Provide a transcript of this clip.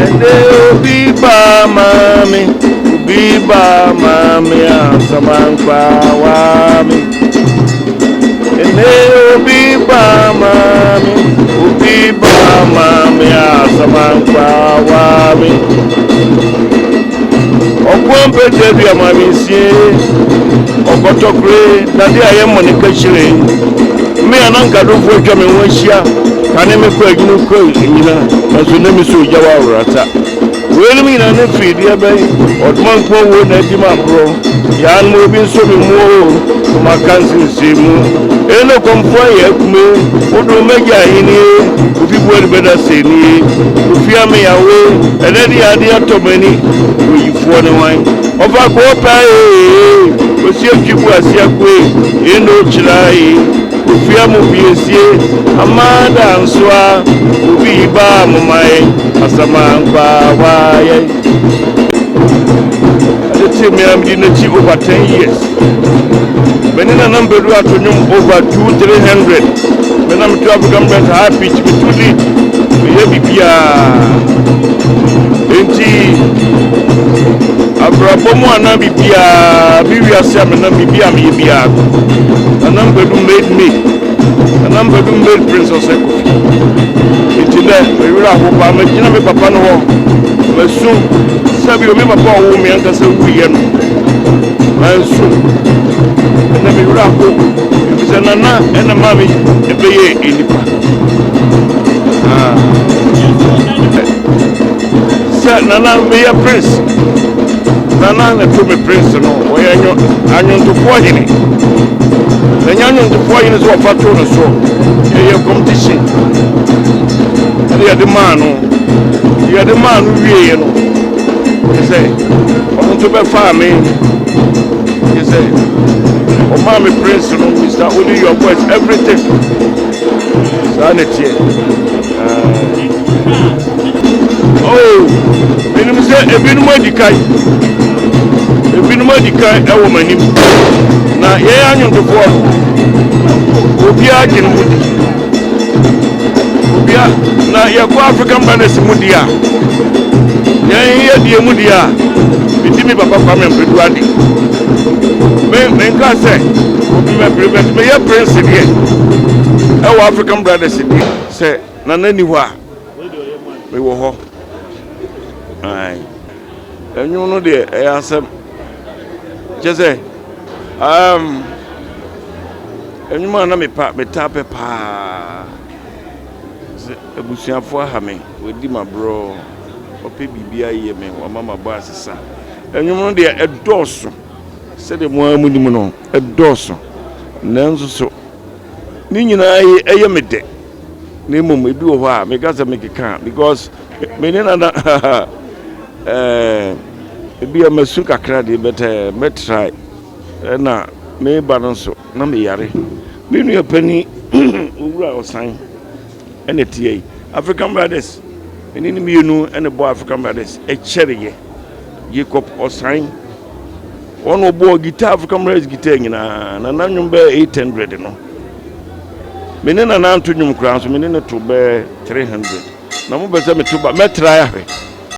Ɛnɛ obi ba maame, obi ba maame asamankwa wa me. Ɛnɛ obi ba maame, obi ba maame asamankwa wa me. Ɔko mpɛtɛ bi a maame nsie, ɔkɔtɔkore dade a yɛmmɔ ne kakyire. Me a na nkadofoɔ atwa me ho ahyia, kane me kɔ adwene kɔ nyina, nanso na me sɛ ogya wɔ aworata. Weinom nyinaa ne firi deɛ bɛn ɔdoma nko wuo na adi ma aborɔ. Yaa no obi nso me mu o, ɔma ka nsensɛn mu. Ɛno kɔmfoɔ yɛ akume, wodo mɛgya ahennie, ofi buo de bɛda sɛnie. Ofi ameyawe, ɛnɛ de adeɛ atɔ m'ani, oyifoɔ ne wan. Ɔfa kɔɔ paa ee, osi atwi bu ase akoe, ɛno kyerɛ ee. Ofi amu biesie, amada nsoa, obi ba amomae, asamankwa waayɛ. Ade te me a medi n'akyi over 10 years. Mene Nana Mpadu ato nnwom over 200, 300. Me na meto African Band high pitch, meto lead, meyɛ biribiaa. Enti abrabɔ mu anaa biribiaa, me wiase a menam biribi a meyɛ biara, Nana Mpadu made me. Nana Mpadu made Prince Osei Kofi. Nti dɛ mewerɛ aho paa, magyina me papa no hɔ masu sɛbio me papa a ɔwoo me ankasa wuyɛ no, mansu. Ɛnɛ mewerɛ aho ɛfiri sɛ Nana ɛna ma me ɛbɛyɛ nnipa. Ah. Sɛ Nana meyɛ prince, Nana na to me prince no, wɔyɛ anwontofoɔ hene. Na nyɛ anwontofoɔ hene sɛ wɔfa too no so, yɛyɛ competition ɛne yɛde maa no. Yɛde maa no wieɛ no, kyɛ sɛ ɔno nso bɛfaa me, kyɛ sɛ ɔmaa me prince no, Mr Only Your Voice, everything. Saa na teɛ. Oh, menim sɛ ebinom adi kan, ebinom adi kan ɛwɔ m'anim, na yɛyɛ anwontofoɔ no, obiara gye ne ho di obia. Na yɛkɔ African Brothers mu di a, yɛn yɛ die mu di a, medi me papa Kwame Mpadu ade. Me menka sɛ obi mɛpere bɛt meyɛ prince deɛ ɛwɔ African Brothers deɛ, sɛ Nana ni hɔ a, mewɔ hɔ. Ae, ɛnwom no deɛ, ɛyɛ asɛm kyɛ sɛ ɛnwom a na mepa metaa pɛ paa sɛ abusuafoɔ aha me, wɔdi m'aborɔ, ɔpɛ biribi ayɛ me, wama mabɔ asesa. Ɛnwom no deɛ, ɛdɔɔso sɛdeɛ mo ara mu nim no, ɛdɔɔso, nanso so ne nyinaa ɛyɛ me dɛ. Na mmom ebi wɔ hɔ a meka sɛ mekeka because me ne Nana ebi a masu kakra deɛ, but mɛtry. Ɛna meba no nso na meyare. Me nua panin Owura Ɔsan ɛna tie yi African Brothers, mene ne mmienu ɛna bɔ African Brothers ɛkyɛreyɛ. Jacob Ɔsan, wɔn ɔbɔɔ guitar, African Brothers guitar nyinaa. Nana nnwom bɛyɛ 800 no, me ne Nana nto nnwom koraa nso, me ne ne to bɛyɛ 300. Na mopɛ sɛ meto ba, mɛtry ahwɛ.